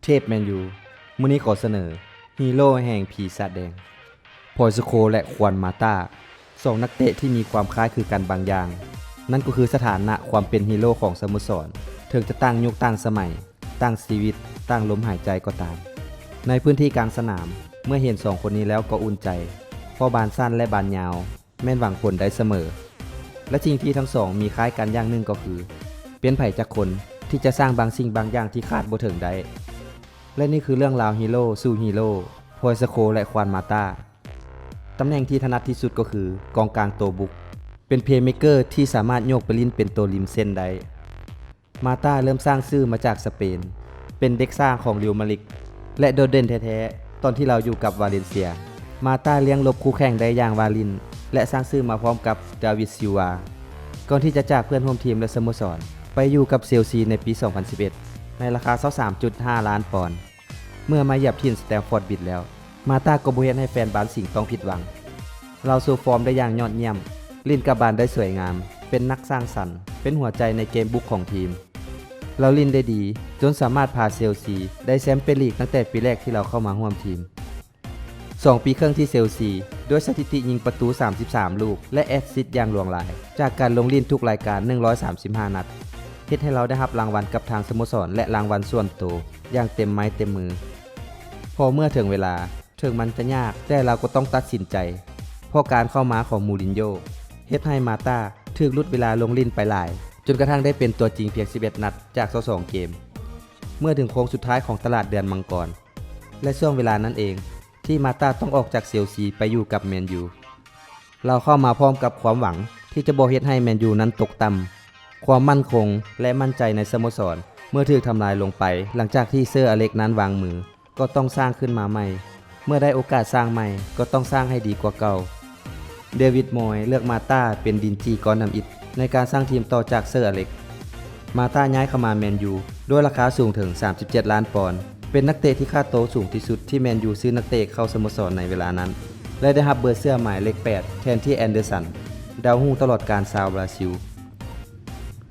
ເທບແມນຢູ ມື້ນີ້ຂໍສະເໜີ ຮີໂຣແຫ່ງຜີສາດແດງ ພອຍສະໂຄ ແລະ ຄວານມາຕາ ສອງນັກເຕະທີ່ມີຄວາມຄ້າຍຄືກັນບາງຢ່າງ, ນັ້ນກໍຄືສະຖານະຄວາມເປັນຮີໂຣຂອງສະໂມສອນ, ເຖິງຈະຕ່າງຍຸກຕ່າງສະໄໝ, ຕ່າງຊີວິດ, ຕ່າງລົມຫາຍໃຈກໍຕາມ. ໃນພື້ນທີ່ກາງສະໜາມ, ເມື່ອເຫັນສອງຄົນນີ້ແລ້ວກໍອຸ່ນໃຈ, ເພາະບານສັ້ນ ແລະ ບານຍາວ ແມ່ນຫວັງຜົນໄດ້ສະເໝີ ແລະ ສິ່ງທີ່ທັງສອງມີຄ້າຍກັນຢ່າງໜຶ່ງກໍຄື ເປັນໃຜຈັກຄົນທີ່ຈະສ້າງບາງສິ່ງບາງຢ່າງທີ່ຄາດບໍ່ເຖິງໄດ້ ແລະ ນີ້ຄືເລື່ອງລາວຮີໂຣສູ່ຮີໂຣ ພອຍສະໂຄ ແລະ ຄວານມາຕາ. ຕຳແໜ່ງທີ່ຖະໜັດທີ່ສຸດກໍຄືກອງກາງໂຕບຸກ, ເປັນເພລເມກເກີທີ່ສາມາດໂຍກໄປຫຼິ້ນເປັນໂຕລິມເສັ້ນໄດ້. ມາຕາເລີ່ມສ້າງຊື່ມາຈາກສະເປນ, ເປັນເດັກສ້າງຂອງລິວມາດຣິດ ແລະ ໂດດເດັ່ນແທ້ໆ ຕອນທີ່ລາວຢູ່ກັບວາເລັນເຊຍ. ມາຕາລ້ຽງຫຼົບຄູ່ແຂ່ງໄດ້ຢ່າງວ່າຫຼິ້ນ ແລະ ສ້າງຊື່ມາພ້ອມກັບດາວິດ ຊິລວາ ກ່ອນທີ່ຈະຈາກເພື່ອນຮ່ວມທີມ ແລະ ສະໂມສອນ ໄປຢູ່ກັບເຊລຊີໃນປີສອງພັນສິບເອັດ ໃນລາຄາຊາວສາມຈຸດຫ້າລ້ານປອນ. ເມື່ອມາຢຽບຖິ່ນສະແຕມຟອດບຣິດແລ້ວ, ມາຕາກໍບໍ່ເຮັດໃຫ້ແຟນບານສິງຕ້ອງຜິດຫວັງ. ລາວໂຊຟອມໄດ້ຢ່າງຍອດຢ້ຽມ, ຫຼິ້ນກັບບານໄດ້ສວຍງາມ, ເປັນນັກສ້າງສັນ, ເປັນຫົວໃຈໃນເກມບຸກຂອງທີມ. ລາວຫຼິ້ນໄດ້ດີຈົນສາມາດພາເຊລຊີໄດ້ແຊມປຽນລີກຕັ້ງແຕ່ປີແລກທີ່ລາວເຂົ້າມາຮ່ວມທີມ. ສອງປີເຄິ່ງທີ່ເຊລຊີ, ດ້ວຍສະຖິຕິຍິງປະຕູສາມສິບສາມລູກ ແລະ ແອັດຊິດຢ່າງຫຼວງຫຼາຍ ຈາກການລົງຫຼິ້ນທຸກລາຍການໜຶ່ງຮ້ອຍສາມສິບຫ້ານັດ, ເຮັດໃຫ້ລາວໄດ້ຮັບລາງວັນກັບທາງສະໂມສອນ ແລະ ລາງວັນສ່ວນໂຕຢ່າງເຕັມໄມ້ເຕັມມື. ພໍເມື່ອເຖິງເວລາ, ເຖິງມັນຈະຍາກ, ແຕ່ລາວກໍຕ້ອງຕັດສິນໃຈ, ເພາະການເຂົ້າມາຂອງມູລິນໂຍ ເຮັດໃຫ້ມາຕາຖືກຫຼຸດເວລາລົງຫຼິ້ນໄປຫຼາຍ, ຈົນກະທັ້ງໄດ້ເປັນຕົວຈິງພຽງສິບເອັດນັດຈາກຊາວສອງເກມ. ເມື່ອເຖິງໂຄ້ງສຸດທ້າຍຂອງຕະຫຼາດເດືອນມັງກອນ ແລະ ຊ່ວງເວລານັ້ນເອງ ທີ່ມາຕາຕ້ອງອອກຈາກເຊລຊີໄປຢູ່ກັບແມນຢູ. ລາວເຂົ້າມາພ້ອມກັບຄວາມຫວັງທີ່ຈະບໍ່ເຮັດໃຫ້ແມນຢູນັ້ນຕົກຕ່ຳ, ຄວາມໝັ້ນຄົງ ແລະ ໝັ້ນໃຈໃນສະໂມສອນເມື່ອຖືກທຳລາຍລົງໄປ ຫຼັງຈາກທີ່ເຊີອາເລັກນັ້ນວາງມື, ກໍຕ້ອງສ້າງຂຶ້ນມາໃໝ່. ເມື່ອໄດ້ໂອກາດສ້າງໃໝ່, ກໍຕ້ອງສ້າງໃຫ້ດີກວ່າເກົ່າ. ເດວິດ ມອຍ ເລືອກມາຕາເປັນດິນຈີ່ກ້ອນທຳອິດໃນການສ້າງທີມຕໍ່ຈາກເຊີອາເລັກ. ມາຕາຍ້າຍເຂົ້າມາແມນຢູດ້ວຍລາຄາສູງເຖິງສາມສິບເຈັດລ້ານປອນ, ເປັນນັກເຕະທີ່ຄ່າໂຕສູງທີ່ສຸດທີ່ແມນຢູຊື້ນັກເຕະເຂົ້າສະໂມສອນໃນເວລານັ້ນ ແລະ ໄດ້ຮັບເບີເສື້ອໝາຍເລກແປດແທນທີ່ແອນເດີສັນ ດາວຮຸ່ງຕະຫຼອດການຊາວບຣາຊິລ.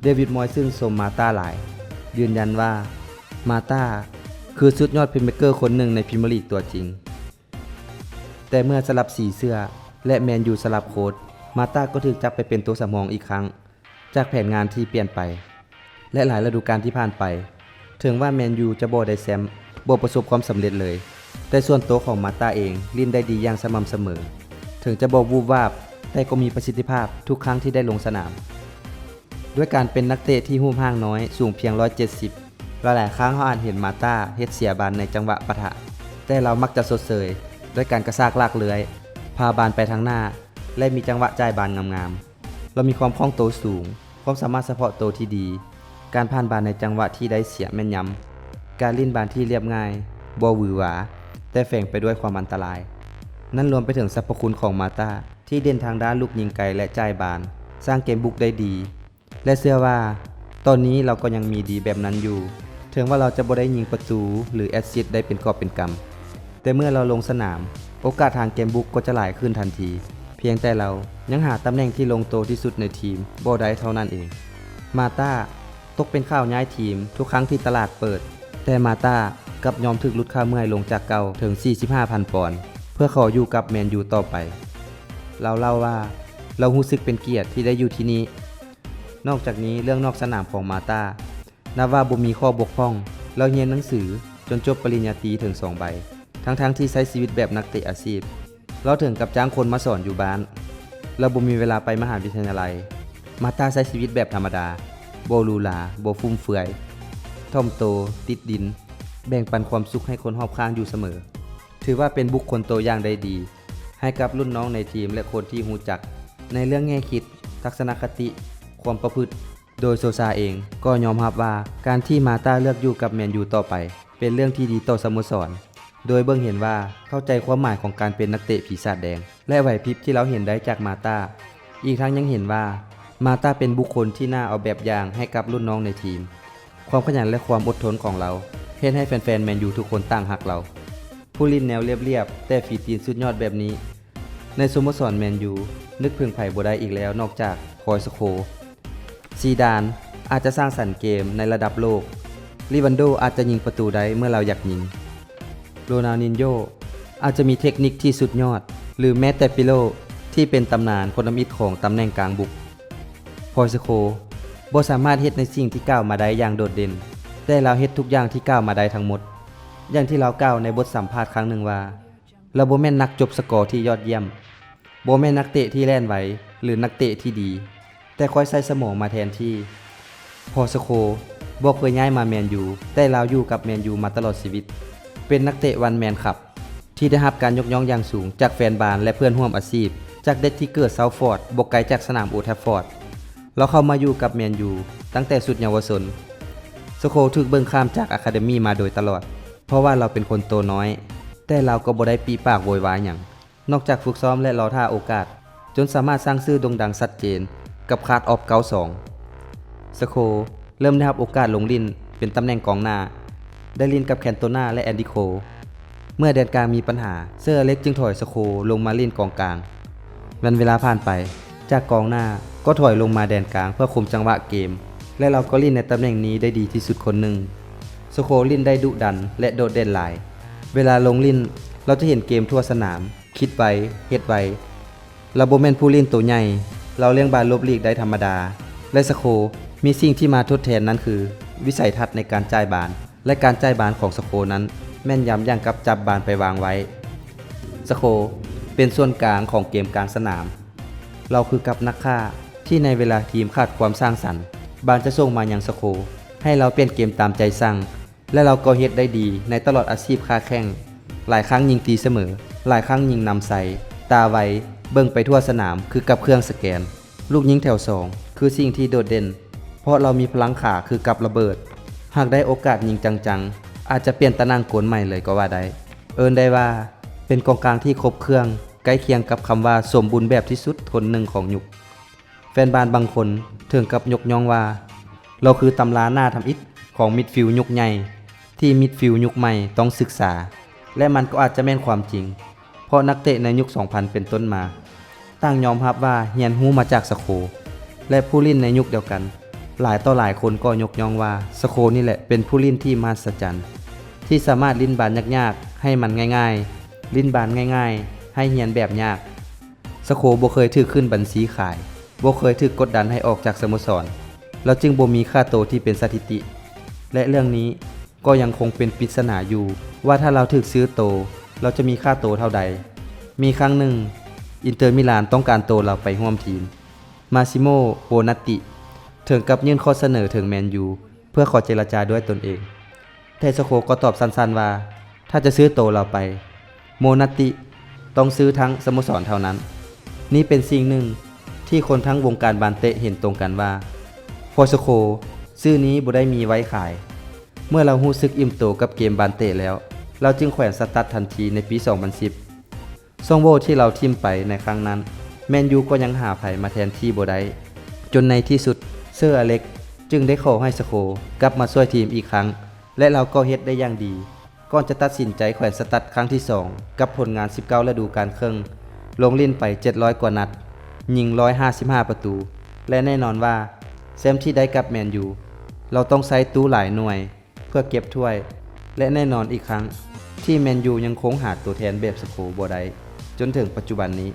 ເດວິດ ມອຍ ຊື່ນຊົມມາຕາຫຼາຍ, ຢືນຢັນວ່າມາຕາຄືສຸດຍອດເພລເມກເກີຄົນໜຶ່ງໃນພຣີເມຍລີກຕົວຈິງ. ແຕ່ເມື່ອສະຫຼັບສີເສື້ອ ແລະ ແມນຢູສະຫຼັບໂຄດ, ມາຕາກໍຖືກຈັບໄປເປັນຕົວສຳຮອງອີກຄັ້ງ. ຈາກແຜນງານທີ່ປ່ຽນໄປ ແລະ ຫຼາຍລະດູການທີ່ຜ່ານໄປ, ເຖິງວ່າແມນຢູຈະບໍ່ໄດ້ແຊ້ມ, ບໍ່ປະສົບຄວາມສຳເລັດເລີຍ, ແຕ່ສ່ວນໂຕຂອງມາຕາເອງຫຼິ້ນໄດ້ດີຢ່າງສະໝ່ຳສະເໝີ, ເຖິງຈະບໍ່ວູບວາບ, ແຕ່ກໍມີປະສິດທິພາບທຸກຄັ້ງທີ່ໄດ້ລົງສະໜາມ. ດ້ວຍການເປັນນັກເຕະທີ່ຮູບຮ່າງນ້ອຍ, ສູງພຽງຮ້ອຍເຈັດສິບ, ຫຼາຍໆຄັ້ງເຮົາອາດເຫັນມາຕາເຮັດເສຍບານໃນຈັງຫວະປະທະ, ແຕ່ລາວມັກຈະຊົດເຊີຍດ້ວຍການກະຊາກລາກເລື່ອຍ, ພາບານໄປທາງໜ້າ ແລະ ມີຈັງຫວະຈ່າຍບານງາມໆ. ລາວມີຄວາມຄ່ອງໂຕສູງ, ຄວາມສາມາດສະເພາະໂຕທີ່ດີ, ການຜ່ານບານໃນຈັງຫວະທີ່ໄດ້ເສຍແມ່ນຍຳ, ການຫຼິ້ນບານທີ່ລຽບງ່າຍ, ບໍ່ຫວືຫວາ, ແຕ່ແຝງໄປດ້ວຍຄວາມອັນຕະລາຍ. ນັ້ນລວມໄປເຖິງສັບພະຄຸນຂອງມາຕາ ທີ່ເດັ່ນທາງດ້ານລູກຍິງໄກ ແລະ ຈ່າຍບານ, ສ້າງເກມບຸກໄດ້ດີ ແລະ ເຊື່ອວ່າຕອນນີ້ລາວກໍຍັງມີດີແບບນັ້ນຢູ່, ເຖິງວ່າລາວຈະບໍ່ໄດ້ຍິງປະຕູ ຫຼື ແອັດຊິດໄດ້ເປັນກອບເປັນກຳ, ແຕ່ເມື່ອລາວລົງສະໜາມ, ໂອກາດທາງເກມບຸກກໍຈະຫຼາຍຂຶ້ນທັນທີ, ພຽງແຕ່ລາວຍັງຫາຕຳແໜ່ງທີ່ລົງໂຕທີ່ສຸດໃນທີມບໍ່ໄດ້ເທົ່ານັ້ນເອງ. ມາຕາຕົກເປັນຂ່າວຍ້າຍທີມທຸກຄັ້ງທີ່ຕະຫຼາດເປີດ, ແຕ່ມາຕາກັບຍອມຖືກຫຼຸດຄ່າເມື່ອຍລົງຈາກເກົ່າເຖິງສີ່ສິບຫ້າພັນປອນ ເພື່ອຂໍຢູ່ກັບແມນຢູຕໍ່ໄປ. ລາວເລົ່າວ່າ ລາວຮູ້ສຶກເປັນກຽດທີ່ໄດ້ຢູ່ທີ່ນີ້. ນອກຈາກນີ້, ເລື່ອງນອກສະໜາມຂອງມາຕາ ນັບວ່າບໍ່ມີຂໍ້ບົກຜ່ອງ. ລາວຮຽນໜັງສືຈົນຈົບປະລິນຍາຕີເຖິງສອງໃບ, ທັງໆທີ່ໃຊ້ຊີວິດແບບນັກເຕະອາຊີບ. ລາວເຖິງກັບຈ້າງຄົນມາສອນຢູ່ບ້ານ. ລາວບໍ່ມີເວລາໄປມະຫາວິທະຍາໄລ. ມາຕາໃຊ້ຊີວິດແບບທຳມະດາ, ບໍ່ຫຼູຫຼາ, ບໍ່ຟຸມເຟືອຍ, ຖ່ອມໂຕ, ຕິດດິນ, ແບ່ງປັນຄວາມສຸກໃຫ້ຄົນຮອບຂ້າງຢູ່ສະເໝີ. ຖືວ່າເປັນບຸກຄົນຕົວຢ່າງໄດ້ດີ ໃຫ້ກັບລຸ້ນນ້ອງໃນທີມ ແລະ ຄົນທີ່ຮູ້ຈັກ ໃນເລື່ອງແງ່ຄິດ, ທັກສະນະຄະຕິ, ຄວາມປະພຶດ. ໂດຍໂຊຊາເອງກໍຍອມຮັບວ່າ ການທີ່ມາຕາເລືອກຢູ່ກັບແມນຢູຕໍ່ໄປ ເປັນເລື່ອງທີ່ດີຕໍ່ສະໂມສອນ, ໂດຍເບິ່ງເຫັນວ່າເຂົ້າໃຈຄວາມໝາຍຂອງການເປັນນັກເຕະປີສາດແດງ ແລະ ໄຫວພິບທີ່ລາວເຫັນໄດ້ຈາກມາຕາ. ອີກທັງຍັງເຫັນວ່າ ມາຕາເປັນບຸກຄົນທີ່ໜ້າເອົາແບບຢ່າງໃຫ້ກັບລຸ້ນນ້ອງໃນທີມ. ຄວາມຂະຫຍັນ ແລະ ຄວາມອົດທົນຂອງລາວ ເຮັດໃຫ້ແຟນໆແມນຢູທຸກຄົນຕ່າງຮັກລາວ. ຜູ້ຫຼິ້ນແນວລຽບໆ ແຕ່ຝີຕີນສຸດຍອດແບບນີ້ ໃນສະໂມສອນແມນຢູ ນຶກເຖິງໃຜບໍ່ໄດ້ອີກແລ້ວນອກຈາກ ພອຍສະໂຄ. ຊີດານ ອາດຈະສ້າງສັນເກມໃນລະດັບໂລກ, ຣີວັນໂດອາດຈະຍິງປະຕູໄດ້ເມື່ອລາວຢາກຍິງ. ໂຣນັນດິນໂຍອາດຈະມີເທັກນິກທີ່ສຸດຍອດ ຫຼື ແມ້ແຕ່ປີໂລ ທີ່ເປັນຕຳນານຄົນທຳອິດຂອງຕຳແໜ່ງກາງບຸກ. ພອຍສະໂຄບໍ່ສາມາດເຮັດໃນສິ່ງທີ່ກ່າວມາໄດ້ຢ່າງໂດດເດັ່ນ, ແຕ່ລາວເຮັດທຸກຢ່າງທີ່ກ່າວມາໄດ້ທັງໝົດ. ຢ່າງທີ່ລາວກ່າວໃນບົດສຳພາດຄັ້ງໜຶ່ງວ່າ, ລາວບໍ່ແມ່ນນັກຈົບສະກໍທີ່ຍອດຢ້ຽມ, ບໍ່ແມ່ນນັກເຕະທີ່ແລ່ນໄວ ຫຼື ນັກເຕະທີ່ດີ, ແຕ່ຂ້ອຍໃຊ້ສະໝອງມາແທນທີ່. ພອຍສະໂຄບໍ່ເຄີຍຍ້າຍມາແມນຢູ, ແຕ່ລາວຢູ່ກັບແມນຢູມາຕະຫຼອດຊີວິດ. ເປັນນັກເຕະວັນແມນຄັບ ທີ່ໄດ້ຮັບການຍົກຍ້ອງຢ່າງສູງຈາກແຟນບານ ແລະ ເພື່ອນຮ່ວມອາຊີບ. ຈາກເດັກທີ່ເກີດເຊົາຟອດ ບໍ່ໄກຈາກສະໜາມໂອແທັບຟອດ, ລາວເຂົ້າມາຢູ່ກັບແມນຢູຕັ້ງແຕ່ຊຸດເຍົາວະຊົນ. ສະໂຄຖືກເບິ່ງຂ້າມຈາກອາຄາເດມີມາໂດຍຕະຫຼອດ, ເພາະວ່າລາວເປັນຄົນໂຕນ້ອຍ, ແຕ່ລາວກໍບໍ່ໄດ້ປິປາກໂວຍວາຍຫຍັງ, ນອກຈາກຝຶກຊ້ອມ ແລະ ລໍຖ້າໂອກາດ, ຈົນສາມາດສ້າງຊື່ໂດ່ງດັງຊັດເຈນກັບ Class of ເກົ້າສອງ. ສະໂຄເລີ່ມໄດ້ຮັບໂອກາດລົງຫຼິ້ນເປັນຕຳແໜ່ງກອງໜ້າ, ໄດ້ຫຼິ້ນກັບ Cantona ແລະ Andy Cole. ເມື່ອແດນກາງມີບັນຫາ, ເຊີອາເລັກຈຶ່ງຖອຍສະໂຄລົງມາຫຼິ້ນກອງກາງ. ວັນເວລາຜ່ານໄປ, ຈາກກອງໜ້າກໍຖອຍລົງມາແດນກາງເພື່ອຄຸມຈັງຫວະເກມ, ແລະ ລາວກໍຫຼິ້ນໃນຕຳແໜ່ງນີ້ໄດ້ດີທີ່ສຸດຄົນໜຶ່ງ. ສະໂຄຫຼິ້ນໄດ້ດຸດັນ ແລະ ໂດດເດັ່ນຫຼາຍ. ເວລາລົງຫຼິ້ນ, ລາວຈະເຫັນເກມທົ່ວສະໜາມ, ຄິດໄວ, ເຮັດໄວ. ລາວບໍ່ແມ່ນຜູ້ຫຼິ້ນໂຕໃຫຍ່, ລາວລ້ຽງບານຫຼົບຫຼີກໄດ້ທຳມະດາ ແລະ ສະໂຄມີສິ່ງທີ່ມາທົດແທນ, ນັ້ນຄືວິໄສທັດໃນການຈ່າຍບານ ແລະ ການຈ່າຍບານຂອງສະໂຄນັ້ນແມ່ນຢຳຢ່າງກັບຈັບບານໄປວາງໄວ້. ສະໂຄເປັນສ່ວນກາງຂອງເກມກາງສະໜາມ. ລາວຄືກັບນັກຂ້າທີ່ໃນເວລາທີມຂາດຄວາມສ້າງສັນ, ບານຈະສົ່ງມາຍັງສະໂຄໃຫ້ລາວປ່ຽນເກມຕາມໃຈສັ່ງ, ແລະ ລາວກໍເຮັດໄດ້ດີໃນຕະຫຼອດອາຊີບຄ້າແຂ່ງ. ຫຼາຍຄັ້ງຍິງຕີສະເໝີ, ຫຼາຍຄັ້ງຍິງນຳໃສ່, ຕາໄວ, ເບິ່ງໄປທົ່ວສະໜາມຄືກັບເຄື່ອງສະແກນ. ລູກຍິງແຖວສອງຄືສິ່ງທີ່ໂດດເດັ່ນ, ເພາະລາວມີພະລັງຂາຄືກັບລະເບີດ. ຫາກໄດ້ໂອກາດຍິງຈັງໆ, ອາດຈະປ່ຽນຕາໜ່າງກົນໃໝ່ເລີຍກໍວ່າໄດ້. ເອີ້ນໄດ້ວ່າເປັນກອງກາງທີ່ຄົບເຄື່ອງ, ໃກ້ຄຽງກັບຄຳວ່າສົມບູນແບບທີ່ສຸດຄົນໜຶ່ງຂອງຍຸກ. ແຟນບານບາງຄົນເຖິງກັບຍົກຍ້ອງວ່າ ລາວຄືຕຳລາໜ້າທຳອິດຂອງມິດຟິວຍຸກໃຫຍ່ ທີ່ມິດຟິວຍຸກໃໝ່ຕ້ອງສຶກສາ, ແລະ ມັນກໍອາດຈະແມ່ນຄວາມຈິງ, ເພາະນັກເຕະໃນຍຸກສອງພັນເປັນຕົ້ນມາ ຕ່າງຍອມຮັບວ່າຮຽນຮູ້ມາຈາກສະໂຄ, ແລະ ຜູ້ຫຼິ້ນໃນຍຸກດຽວກັນຫຼາຍຕໍ່ຫຼາຍຄົນກໍຍົກຍ້ອງວ່າ ສະໂຄນີ້ແຫຼະເປັນຜູ້ຫຼິ້ນທີ່ມະຫັດສະຈັນ, ທີ່ສາມາດຫຼິ້ນບານຍາກໆໃຫ້ມັນງ່າຍໆ, ຫຼິ້ນບານງ່າຍໆໃຫ້ຮຽນແບບຍາກ. ສະໂຄບໍ່ເຄີຍຖືກຂຶ້ນບັນຊີຂາຍ, ບໍ່ເຄີຍຖືກກົດດັນໃຫ້ອອກຈາກສະໂມສອນ, ລາວຈຶ່ງບໍ່ມີຄ່າໂຕທີ່ເປັນສະຖິຕິ. ແລະ ເລື່ອງນີ້ກໍຍັງຄົງເປັນປິດສະໜາຢູ່ວ່າ ຖ້າລາວຖືກຊື້ໂຕ, ລາວຈະມີຄ່າໂຕເທົ່າໃດ? ມີຄັ້ງໜຶ່ງ, ອິນເຕີມິລານຕ້ອງການໂຕລາວໄປຮ່ວມທີມ. ມາຊິໂມ ໂບນັດຕິ ເຖິງກັບຍື່ນຂໍ້ສະເໜີເຖິງແມນຢູ ເພື່ອຂໍເຈລະຈາດ້ວຍຕົນເອງ, ແຕ່ສະໂຄກໍຕອບສັ້ນໆວ່າ ຖ້າຈະຊື້ໂຕລາວໄປ, ໂມນັດຕິຕ້ອງຊື້ທັງສະໂມສອນເທົ່ານັ້ນ. ນີ້ເປັນສິ່ງໜຶ່ງທີ່ຄົນທັງວົງການບານເຕະເຫັນຕົງກັນວ່າ ພອຍສະໂຄ ຊື່ນີ້ບໍ່ໄດ້ມີໄວ້ຂາຍ. ເມື່ອລາວຮູ້ສຶກອີ່ມໂຕກັບເກມບານເຕະແລ້ວ, ລາວຈຶ່ງແຂວນສະຕັດທັນທີໃນປີສອງພັນສິບ. ຊ່ອງໂຫວ່ທີ່ລາວຖິ້ມໄປໃນຄັ້ງນັ້ນ, ແມນຢູກໍຍັງຫາໃຜມາແທນທີ່ບໍ່ໄດ້, ຈົນໃນທີ່ສຸດ ເຊີອາເລັກຈຶ່ງໄດ້ຂໍໃຫ້ສະໂຄກັບມາຊ່ວຍທີມອີກຄັ້ງ, ແລະ ລາວກໍເຮັດໄດ້ຢ່າງດີ, ກ່ອນຈະຕັດສິນໃຈແຂວນສະຕັດຄັ້ງທີສອງ ກັບຜົນງານສິບເກົ້າລະດູການເຄິ່ງ, ລົງຫຼິ້ນໄປເຈັດຮ້ອຍກວ່ານັດ, ຍິງຮ້ອຍຫ້າສິບຫ້າປະຕູ, ແລະ ແນ່ນອນວ່າ ແຊ້ມທີ່ໄດ້ກັບແມນຢູ, ລາວຕ້ອງໃຊ້ຕູ້ຫຼາຍໜ່ວຍ ເພື່ອເກັບຖ້ວຍ ແລະ ແນ່ນອນອີກຄັ້ງ ທີ່ແມນຢູຍັງຄົງຫາຕົວແທນແບບສະໂຄບໍ່ໄດ້ ຈົນເຖິງປັດຈຸບັນນີ້.